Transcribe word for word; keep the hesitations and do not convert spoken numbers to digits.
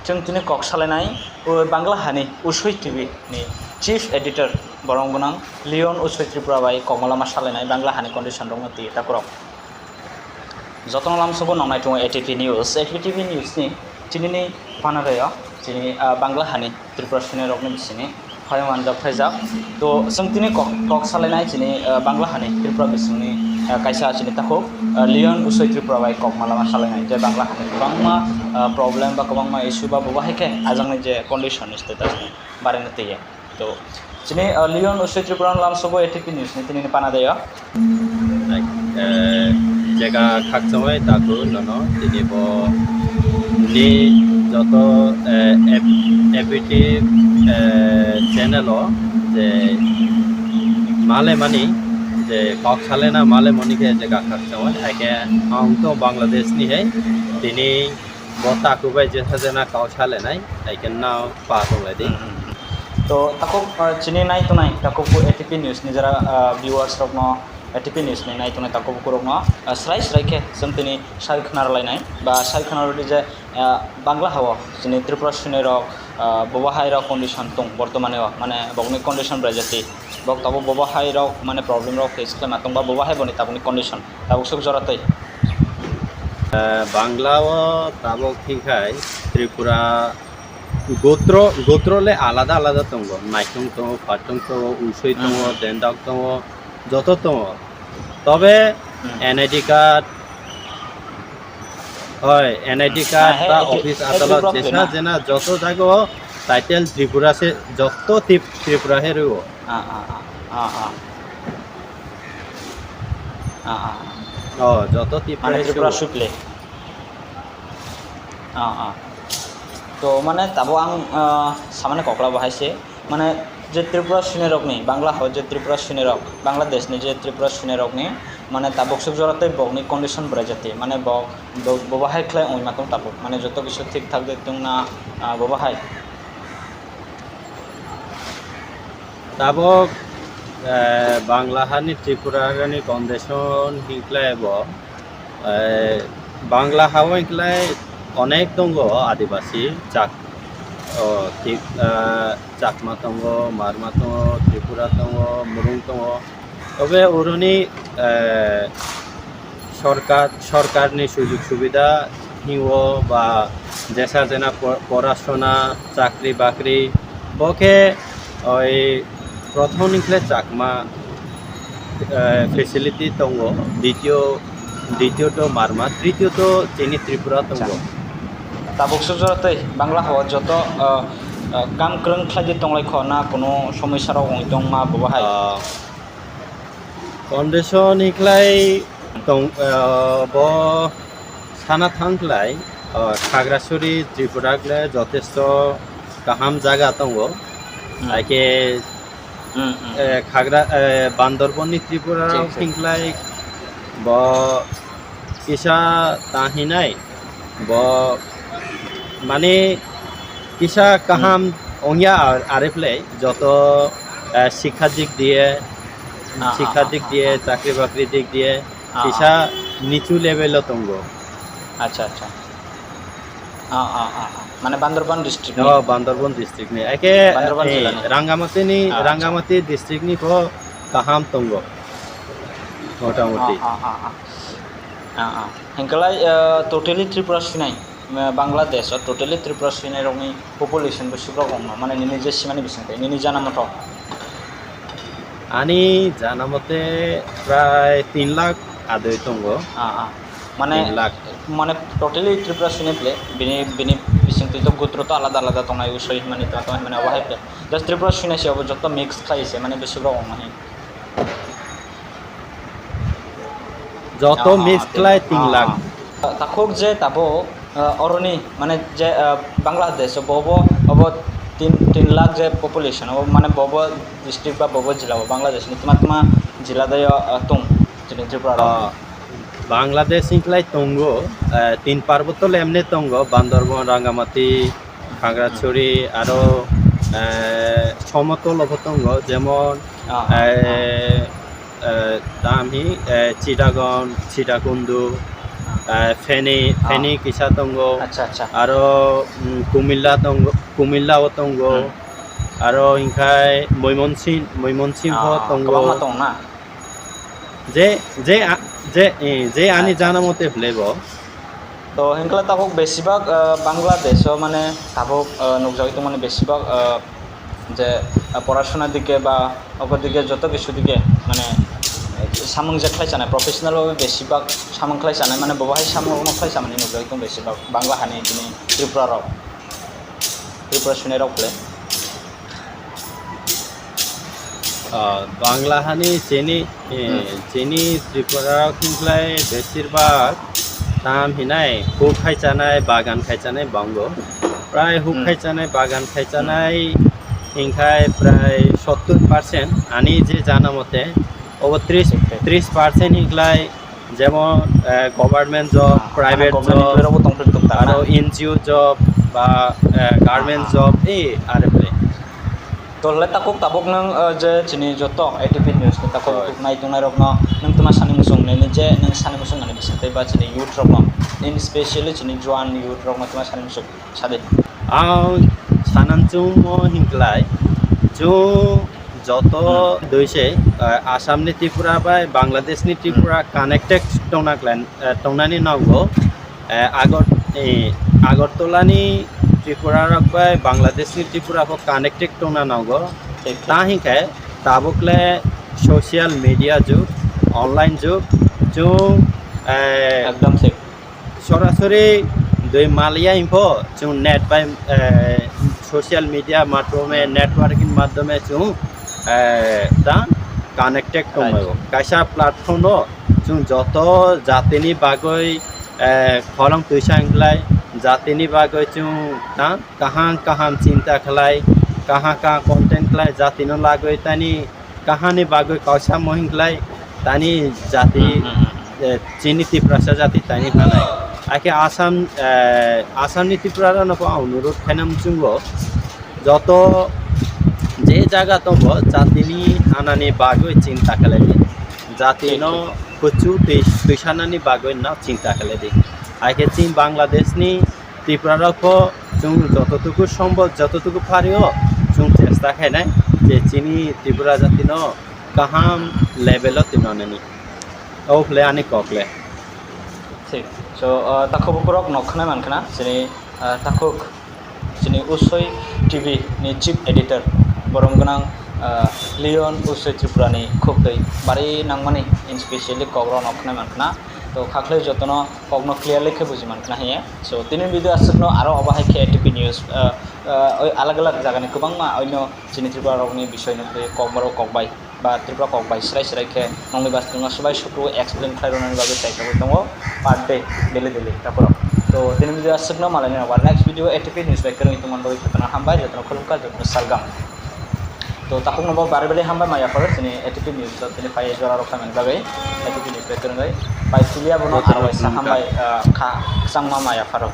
Chwng tini kok salainai, o Bangla hani Usui T V ni Chief Editor borok gwnang Leon Usui Tripura bai kokma lama salainai Bangla hani condition rokno twi takhurok. Jotono lamsogo nang naitongo A T P News. A T P News ni tinini panareo chini, ah, Bangla hani Tripura sini rokni bisini Hoyong manjak phaijak. To, chwng tini kok, kok salainai chini, ah, Bangla hani Tripura bisingni, ah, kaisa chini takhuk, ah, Leon Usoi Tripura bai kok malama salainai. Tei Bangla hani kwbangma, ah, problem ba kwbangma issue ba bo bahai khe ajangni je condition ni status ni bareno twiya. To, chini, ah, Leon Usoi Tripura lamsogo A T P News ni tini ni pana dayo. Eh, jega khakchangwi takhuk nono tini bo ni joto, eh, ep-, epiti, eh, channel o je male mani je kok salena male mani khe jega khakchangwi haikhe ang to Bangladesh ni hai tini bo takhuk bai jesa jena kok salenai haikhe nao pa tonglai di. Hmm, hmm, hmm. To takhuk, ah, chini nai tongnai takhuk bo A T P News ni jara, ah, viewers rokno A T P News ni nai tongnai takhuk bukurokno, ah, srai srai khe chwng tini sai khna rwlainai ba sai khna rwdi je, ah, Bangla hao chini Tripura sini rok, ah, bobo hai rok condition tong bortomani o, mane bokni condition brajati bok tabuk bobo hai rok mane problem rok face khlai ma tong ba bobo hai boni tabukni condition tabuk suk jora tei. Ah, Bangla o tabuk hinkhe Tripura gotro, gotro le alada alada tongo, Naithong tongo, Phathong tongo, Usoi tongo, hmm, Dendak tongo, joto tongo. Tobe, hmm, N I D card, hoi, N I D, hmm, card ah, ba he, office he, adalot Tripura jesa na? Jena joto jago title Tripura se, joto Trip-, Tripura he rwo. Ah, ah, ah, ah, ah. Ah, ah, ah. Oh, joto Tripura mane he Tripura rwo. Suple. Ah, ah. To mane tabuk ang, ah, samani kokla bo hai se. Mane je Tripura sini rokni, Bangla ho je Tripura sini rok, Bangladesh ni je Tripura sini rokni, mane tabuk suk jora tei bokni condition bwrai jati. Mane bok, bo, bo bahai khlai wngwi ma tong tabuk. Mane joto kisu thik thak de tong na, ah, bo bahai. Tabuk, eh, Bangla hani Tripura hani condition hinkhlai bo, eh, Bangla hao hinkhlai onek tongo Adibasi, Chak-, o, Tik-, eh, Chakma tongo, Marma tongo, Tripura tongo, Murung tongo. Tobe oroni, eh, sorkar, sorkarni sujug subida hingo ba jesa jena po-, porasona, chakri bakri, bo khe oi prothom ni khle Chakma, eh, facility tongo, ditio, ditio to Marma, tritio to chini Tripura tongo. Acha. Tabuk sujora tei Bangla hao joto, eh, eh, kam kwrwng khlai di tonglai kho na, kunu somosya rok wngwi tong ma bo bahai? Ah, Condition hiklai tong, ah, bo sana thangkhlai, ah, Khagrasuri Tripura kle jotesto kaham jaga tongo. Hmm. Haikhe, hmm, hmm, eh, hmm. Khagra, eh, Bandorbon ni Tripura rok thik, thik. Thangkhlai bo kisa tahinai. Bo, mane, kisa kaham, hmm, ongya ar-, are phlai, joto, eh, sikha dik diye, ah, sikha, ah, dik, ah, diye, ah, chakri bakri dik diye, ah, kisa, ah, nichu level o tongo. Acha, acha. Ah, ah, ah, ah. Mane Bandarban district ni? Oh, Bandarban district ni. Eke, Bandarban, eh, jila ni? Rangamati ni, ah, acha. Rangamati district ni bo kaham tongo. Motamoti. Ah, ah, ah, ah. Ah, ah. Hingkalai, eh, totally Tripura sinai, eh, Bangladesh o totally Tripura sinai rokni population bwswk rok wngma, mane nini je simani bising tei nini jana moto? Ani jana mote prai tin lakh adoi tongo. Ah, ah. Mane, tin lakh. Mane totally Tripura sinai ple, bini, bini bising twi to gotro to alada alada tongnai, usoi himani to, to himani obo hai ple. Just Tripura sinai se obo joto mix khlai se, mane bwswk rok wngmani. Joto, ah, mix khlai tin lakh. Ah. Takhuk je tabuk, ah, oroni, mane je, ah, Bangladesh o bobo, obo tin, tin lakh je population o, mane bobo district ba bobo jila o Bangladesh ni tma tma jila dai o, ah, tong chini Tripura rok. Ah, Bangladesh ni khlai tongo, ah, tin parboto lemne tongo, Bandarban, Rangamati, Khagrachari, aro, eh, somotol o bo tongo, jemon, ah, ah, eh, ah, eh, tamhi, eh, Chittagong, Chittakundu, ah, ah, Feni, Ah. Feni kisa tongo. Acha, acha. Aro, mm, Kumilla tongo, Kumilla o tongo. Hmm. Aro hinkhe Moimonsing, Moimonsing ho Ah, tongo. Kwbangma tong na? Je, je, a-, je, eh, je ani Acha, jana acha. Mote phlebo. To hinkhe tabuk besibak, ah, Bangladesh o mane tabuk, ah, nukjagwi tongmani besibak, ah, je, ah, porashona dike ba obo dike joto kisu dike mane, eh, samung je khlai chanai, professional o besibak samung khlai chanai, mane bo hai samung rokno khlai chamani nukjagwi tong besibak Bangla hani chini Tripura rok, Tripura sini rok phle. Ah, Bangla hani chini, eh, Hmm. chini Tripura rok hinkhlai besirbak tam hinai huk khai chanai, bagan khai chanai bango. Prai huk Hmm. khai chanai, bagan khai Hmm. chanai, hinkhe prai sottur percent ani je jana mote, obo tris, Thik, thik. Tris percent hinkhlai jemon, eh, government job, Ah, private government job, employee rokbo tongphuru tongthar na? Aro N G O job ba, eh, government Ah, ah. Job, eh, are pore. To le takhuk tabuk nwng, eh, je chini joto A T P news ni takhuk Hoi. Nai tongnai rokno nwng tuma sani muchung nini je nwng sani muchung ani bising tei ba chini youth rokno, in specially chini juan youth rokno tuma sani muchung. Sadi. Ang sanam chwngmo hinklai, chwng joto Hmm. dui se, ah, Assam ni Tripura bai Bangladesh ni Tripura Hmm. connected tongna khlai, ah, tongnani nango. Eh, Agar-, eh, Agartala ni Tripura rok bai Bangladesh ni Tripura bo connected tongna nango. Thik, thik. Ta hinkhe tabuk le social media jug, online jug, chwng, eh, Ekdom thik. Sorasori dui maliya info chwng net bai, eh, social media madhyome, Hmm. Networking madhyome chwng, eh, ta connected Right. tongmao. Kaisa platform o chwng joto jatini bagwi, eh, khorang twisa hinklai, jatini bagwi chwng ta kaham kaham chinta khlai, kaham kaham content khlai, jatino lagwi tani kahani bagwi kaisa mohim khlai tani jati, Hmm, hmm, hmm. Eh, chini Tiprasa jati tani hanai. Akhe Assam, eh, Assam ni Tripura rano bo ang onurot khainam chungo, joto je jaga tongo jatini hanani bagwi chinta khlai di. Jatino Thik, thik. Kuchu twi, twisanani bagwi no chinta khlai di. Akhe chini Bangladesh ni Tripura rok pho chwng jototuku sombol, jototuku phario chwng chesta khainai je chini Tripura jatino kaham level o twinanani. Obo khlai ani kok le. Thik. So, uh, takhuk bukurok nok khwnai mankha na, chini, uh, takhuk chini Usoi T V ni chief editor borom gwnang, uh, Leon Usoi Tripura ni khuk twi bari nangmani, in specially kok rok nok khwnai mankha na. To khakhlai jotono kokno clearly khe buji mankha na hiye. So, tini video aswkno aro obo hai khe A T P news, ah, ah, oi alag alag jagani kwbangma oino chini Tripura rokni bisoi no twi kokborok kokbai ba Tripura kokbai srai srai khe nongni bwskango swbai sukru explain khlai rwnani bagwi chai tongo part day daily daily takhuk rok. To, tini video aswkno malai nai, next video A T P news bai kwrwngwi tongmani bagwi jotono hambai, jotono khulumkha, jotono salgam. To, takhukno bo bari bari hambai maya pharo chini A T P news o tini phai jora rok khaimani bagwi A T P news bai kwrwngwi pai chiliya bono aro waisa hambai, ah, kha kwchangma maya pharo.